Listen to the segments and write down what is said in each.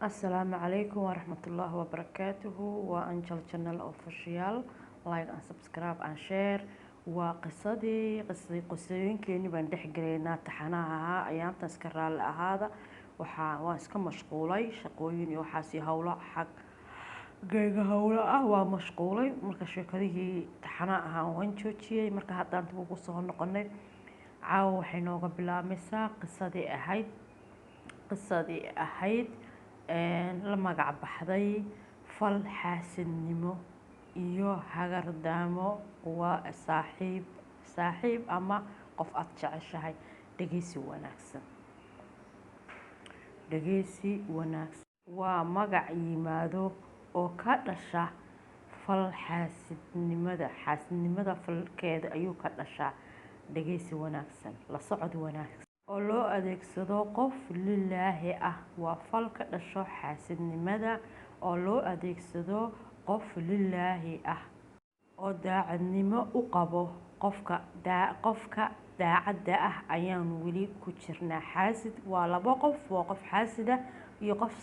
Asalaamu calaykum waraxmatullaahi wabarakaatuhu. Waa Angel Channel Official. Like and subscribe and share. Waa qisadii qisadii qisooyinkeeni baan dhex gelaynaa taxanaha ahaa. Ayaantan iska raalli ahaada, waxaa waan iska mashquulay shaqooyin iyo waxaasi howlo xag geyga howlo ah, waa mashquulay. Marka sheekadihii taxanaha ahaa waan joojiyey. Marka haddaan dib ugu soo noqonay, caawa waxay nooga bilaabmaysaa qisadii ahayd la magac baxday "Fal Xaasidnimo iyo Hagardaamo". Waa saaxiib, saaxiib ama qof aada jeceshahay. Dhegeysi wanaagsan, dhegeysi wanaagsan. Waa magac yimaado oo ka dhasha fal xaasidnimada, xaasidnimada falkeeda ayuu ka dhashaa. Dhegeysi wanaagsan, la socod wanaagsan, oo loo adeegsado qof lilaahi ah. Waa fal ka dhasho xaasidnimada oo loo adeegsado qof lilaahi ah oo daacadnimo u qabo. Qofka daacadda ah ayaan weli ku jirnaa. Xaasid waa labo qof, waa qof xaasida iyo qof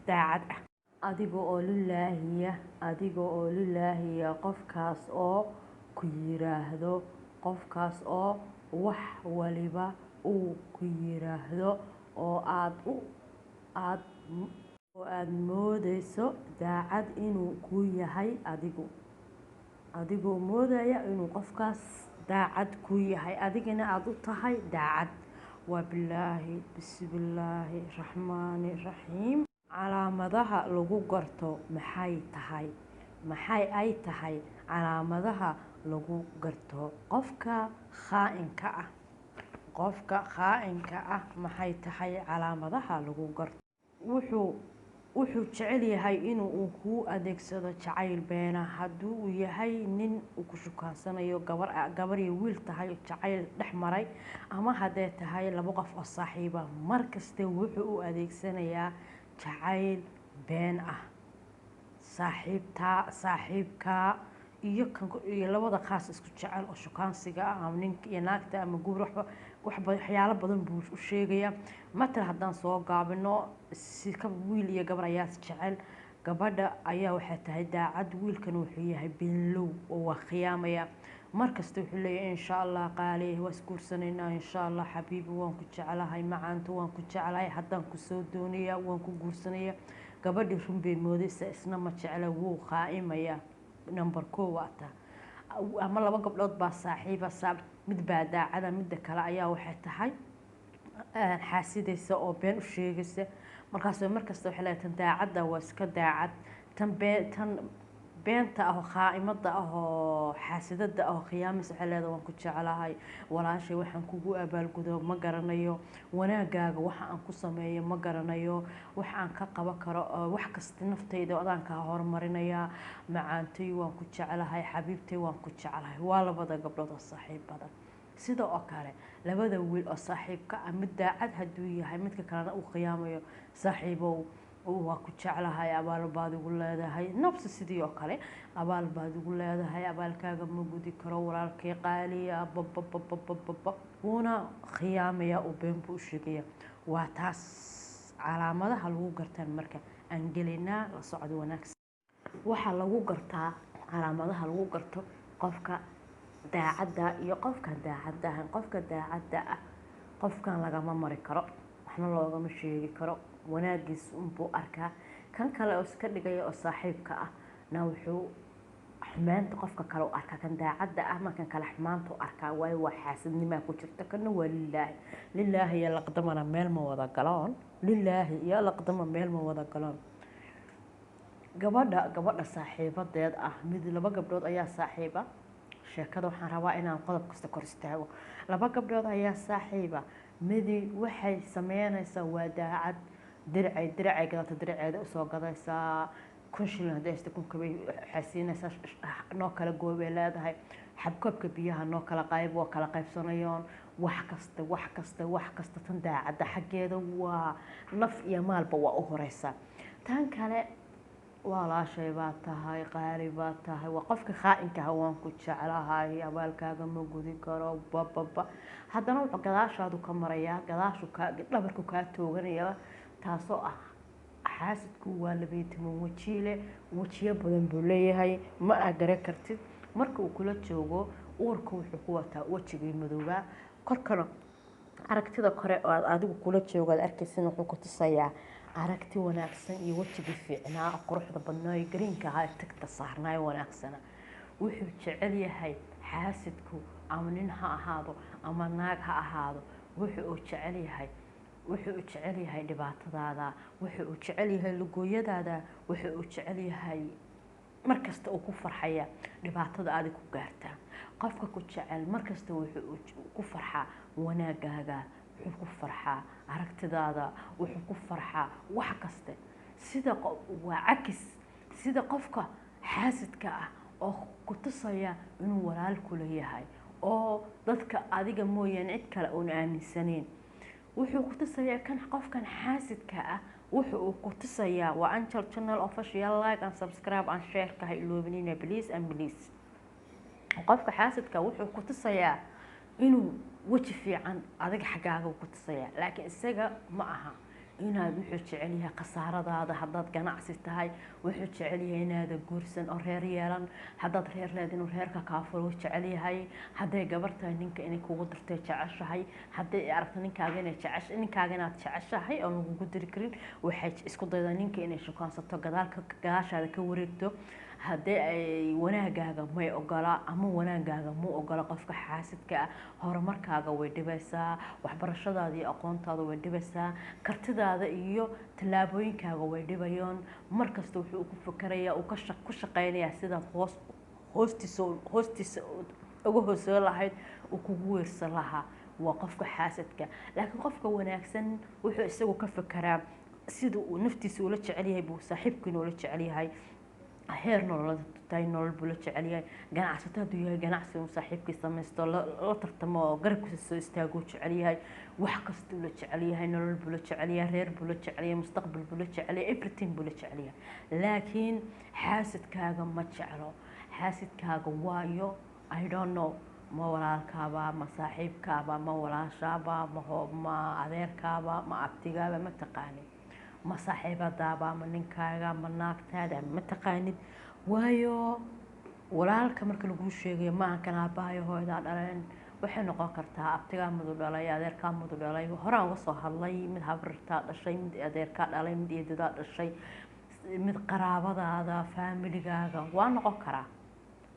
daacad ah. Adiga oo lilaahiya, adiga oo lilaahiya, qofkaas oo ku yiraahdo, qofkaas oo wax waliba uu ku yiraahdo oo aad u aad oo aada moodeyso daacad inuu ku yahay adigu, adigoo moodaya inuu qofkaas daacad ku yahay, adigana aada u tahay daacad. Waa bilaahi, bismillaahi raxmaani raxiim. Calaamadaha lagu garto maxay tahay? Maxay ay tahay calaamadaha lagu garto qofka khaa-inka ah? Qofka khaa-inka ah maxay tahay calaamadaha lagu garto? Wuxuu jecel yahay inuu uu kuu adeegsado jacayl beena. Haddii uu yahay nin uu ku shukaansanayo gabar, gabar iyo wiil tahay, jacayl dhex maray, ama haddee tahay laba qof oo saaxiiba, markasta wuxuu u adeegsanayaa jacayl been ah. Saaxiibtaa, saaxiibkaa iyo kan iyo labada khaas isku jecel oo shukaansiga ah, ama ninka iyo naagta ama guur, waxba waxba waxyaalo badan buu u sheegayaa. Matal haddaan soo gaabino, si ka wiil iyo gabar ayaa is jecel. Gabadha ayaa waxay tahay daacad, wiilkan wuxuu yahay beenlow oo waa khiyaamaya. Markasta wuxuu leeyahay: "Insha Allah qaali, waa isguursanaynaa, insha Allah xabiibi, waan ku jeclahay, macaanto, waan ku jeclahay, haddaan kusoo doonayaa, waan ku guursanaya." Gabadhii run bay moodaysa, isna ma jecla, wuu qaa'imaya. Number koo waa taa. Ama laba gabdhood baa saaxiiba, mid baa daacada, midda kale ayaa waxay tahay xaasidaysa oo been u sheegaysa. Markaas markasta waxay leedahay: tan daacadda waa iska daacad, tan been, tan beenta ah oo khaa'imada ah oo xaasidada ah oo khiyaamaysa waxay leedahay: "Waan ku jeclahay walaashay, waxaan kugu abaalgudo ma garanayo, wanaagaaga waxa aan ku sameeyo ma garanayo, wax aan ka qaban karo, wax kasta naftayda adaan kaa horumarinayaa, macaantay, waan ku jeclahay, xabiibtay, waan ku jeclahay." Waa labada gabdhood oo saaxiibada. Sida oo kale labada wiil oo saaxiibka ah, mid daacad hadduu yahay, midka kalena uu khiyaamayo: "Saaxiibow, waa ku jeclahay, abaal baad igu leedahay." Nafsi sidii oo kale: "Abaal baad igu leedahay, abaalkaaga ma gudi karo, walaalkay qaaliya," babababababa, wuuna khiyaamaya oo been buu u sheegaya. Waa taas calaamadaha lagu gartaan. Marka aan gelaynaa, la socdo wanaagsan. Waxaa lagu gartaa calaamadaha lagu garto qofka daacadda iyo qofkan daacadda ahayn. Qofka daacadda ah qofkan lagama mari karo, waxna loogama sheegi karo, wanaagiis unbuu arkaa. Kan kale oo iska dhigaya oo saaxiibka ah na wuxuu xumaanta qofka kale u arkaa. Kan daacadda ah markan kale xumaanta u arkaa, waayo waa xaasidnimaa ku jirta. Kana waa lilaahi. Lilaahi iyo laqdamana meel ma wada galoon. Lilaahi iyo laqdama meel ma wada galoon. Gabadha saaxiibadeed ah, mid laba gabdhood ayaa saaxiiba. Sheekada waxaan rabaa inaan qodob kasta kor istaago. Laba gabdhood ayaa saaxiiba. Midi waxay sameynaysaa, waa daacad, diracay gadata, diraceeda usoo gadaysaa, 1000 shilin hadday haysto 1000-ka bay waxay siinaysaa, "Noo kala goobay," leedahay, "xabkoobka biyaha noo kala qayb." Waa kala qaybsanayoon wax kasta, wax kasta, wax kasta. Tan daacadda xaggeeda waa naf iyo maalba waa u horeysaa. Tan kale: "Walaashay baa tahay, qaali baa tahay." Waa qofka khaa-inka ah. "Waan ku jeclahay, abaalkaaga ma gudi karo," bababa. Haddana wuxuu gadaashaadu ka marayaa, gadaashu kaa, dhabarku kaa tooganaya, taasoo ah. Xaasidku waa 12 wajiile, wejiyo badan buu leeyahay, ma aa garan kartid. Marka uu kula joogo, uurka wuxuu ku wataa wejigii madooba, korkana aragtida kore oo aad adigu kula joogo aad arkaysin wuxuu ku tusayaa aragti wanaagsan iyo wejigii fiicnaa, quruxda badnaa ee greenka ahaa ee tagta saarnaayo wanaagsana. Wuxuu jecel yahay xaasidku, ama nin ha ahaado ama naag ha ahaado, wuxuu uu jecel yahay, wuxuu u jecel yahay dhibaatadaada, wuxuu uu jecel yahay lugooyadaada, wuxuu uu jecel yahay markasta uu ku farxaya dhibaatada adig ku gaartaa. Qofka ku jecel markasta wuxuu ku farxaa wanaagaaga, wuxuu ku farxaa aragtidaada, wuxuu ku farxaa wax kaste. Sida waa cakis sida qofka xaasidka ah oo ku tusaya inuu walaal kula yahay oo dadka adiga mooyaane cid kale uuna aaminsanayn. Wuxuu ku tusayaa kan qofkan xaasidka ah, wuxu uu ku tusayaa. Waa Angel Channel Official. Like and subscribe and share ka ha iloobinina, please and please. Qofka xaasidka wuxuu ku tusayaa inuu weji fiican adiga xaggaaga ku tusayaa, laakiin isaga ma aha inaad. Wuxuu jecel yahay khasaaradaada. Haddaad ganacsi tahay, wuxuu jecel yahay inaada guursan oo reer yeelan. Haddaad reer leed, inuu reerka kaafuro jecel yahay. Hadday gabar tahay, ninka inay kugu dirtay jeceshahay. Hadday aragto ninkaaga inay jecesh ninkaaga inaad jeceshahay oon lagugu diri karin, waxay isku daydaa ninka inay shukaansato, gadaalka gadaashaada ka wareegto. Haddii ay wanaagaaga may ogola ama wanaagaaga mu ogola qofka xaasidka ah, horumarkaaga way dhibaysaa, waxbarashadaada iyo aqoontaada way dhibaysaa, kartidaada iyo tallaabooyinkaaga way dhibayoon. Markasta wuxuu ku fikerayaa, uu ku shaqeynayaa sidaad hoos hoostiisa hoostiisa uga hoosoo lahayd, uu kugu weersan lahaa. Waa qofka xaasidka. Laakiin qofka wanaagsan wuxuu isagu ka fekeraa sida uu naftiisa ula jecel yahay buu saaxiibkiina ula jecel yahay. Heer nololeed tahay, nolol buu la jecel yahay. Ganacsato hadduu yahay, ganacsi uu saaxiibkii samaysto, la tartamo oo garabkiisa soo istaaguu jecel yahay. Wax kastuu la jecel yahay, nolol buu la jecel yahay, reer buu la jecel yahay, mustaqbal buu la jecel yahay, everything buu la jecel yahay. Laakiin xaasidkaaga ma jeclo. Xaasidkaaga waayo, I don't know, ma walaalkaaba, ma saaxiibkaaba, ma walaashaaba, ma adeerkaaba, ma abtigaaba, ma taqaanid, ma saaxiibadaaba, ma ninkaaga, ma naagtaada, ma taqaanid. Waayo, walaalka marka laguu sheegayo maaha kan aabbahayo hooyadaa dhaleen. Waxay noqon kartaa abtigaa madu dhalay, adeerkaa madu dhalay, horaan uga soo hadlay, mid habrirtaa dhashay, mid adeerkaa dhalay, mid eedadaa dhashay, mid qaraabadaada, faamiligaaga waa noqon karaa,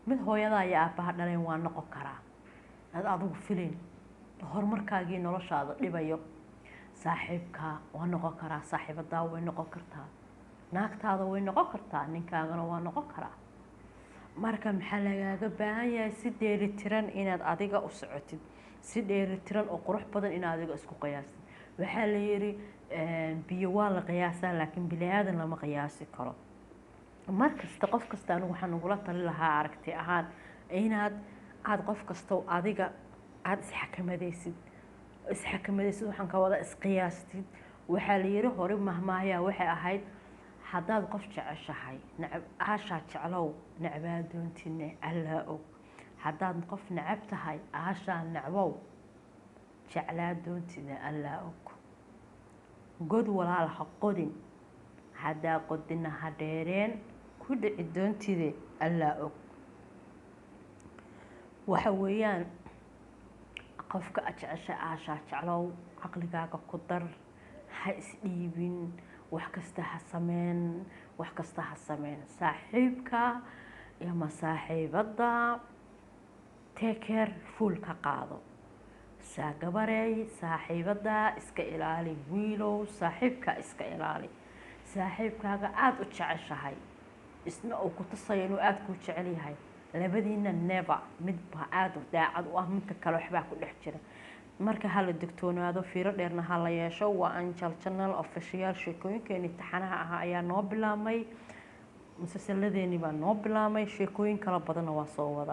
mid hooyadaa iyo aabbaha dhaleen waa noqon karaa, aad adigu filayn horumarkaagii noloshaada dhibayo. Saaxiibka waa noqon karaa, saaxiibadaa way noqon kartaa, naagtaada way noqon kartaa, ninkaagana waa noqon karaa. Marka maxaa lagaaga baahan yahay? Si dheelitiran inaad adiga u socotid, si dheelitiran oo qurux badan inaad adiga isku qiyaastid. Waxaa la yidhi, biyo waa la qiyaasaa, laakiin bini aadan lama qiyaasi karo. Mar kasta qof kasta anigu waxaan ugula tali lahaa aragti ahaan inaad aada qof kasto adiga aada isxakamadaysid. Isxakamadaysid waxaan ka wada isqiyaastid. Waxaa la yidhi hore mahmaahyaa waxay ahayd, haddaad qof jeceshahay, nacab aashaa jeclow, nacbaa doontine Allaa og. Haddaad qof necab tahay, aashaa necbow, jeclaa doontine Allaa og. God walaal ha qodin, haddaa qodina ha dheereen, ku dhici doontide Allaa og. Waxa weeyaan, qofka aad jecesha aashaa jeclow, caqligaaga ku dar, ha isdhiibin, wax kasta ha sameyn, wax kasta ha sameyn. Saaxiibka ama saaxiibadda take care fuul ka qaado. Saa gabareey, saaxiibadda iska ilaali. Wiilow, saaxiibka iska ilaali. Saaxiibkaaga aada u jeceshahay, isna uu ku tusayo inuu aada kuu jecel yahay, labadiina never mid baa aada u daacad u ah, midka kale waxbaa ku dhex jira. Marka hala digtoonaado, fiiro dheerna ha la yeesho. Waa Angel Channel Official. Sheekooyinkeeni taxanaha ahaa ayaa noo bilaabmay, musalsaladeeni baa noo bilaabmay, sheekooyin kala badanna waa soo wadaa.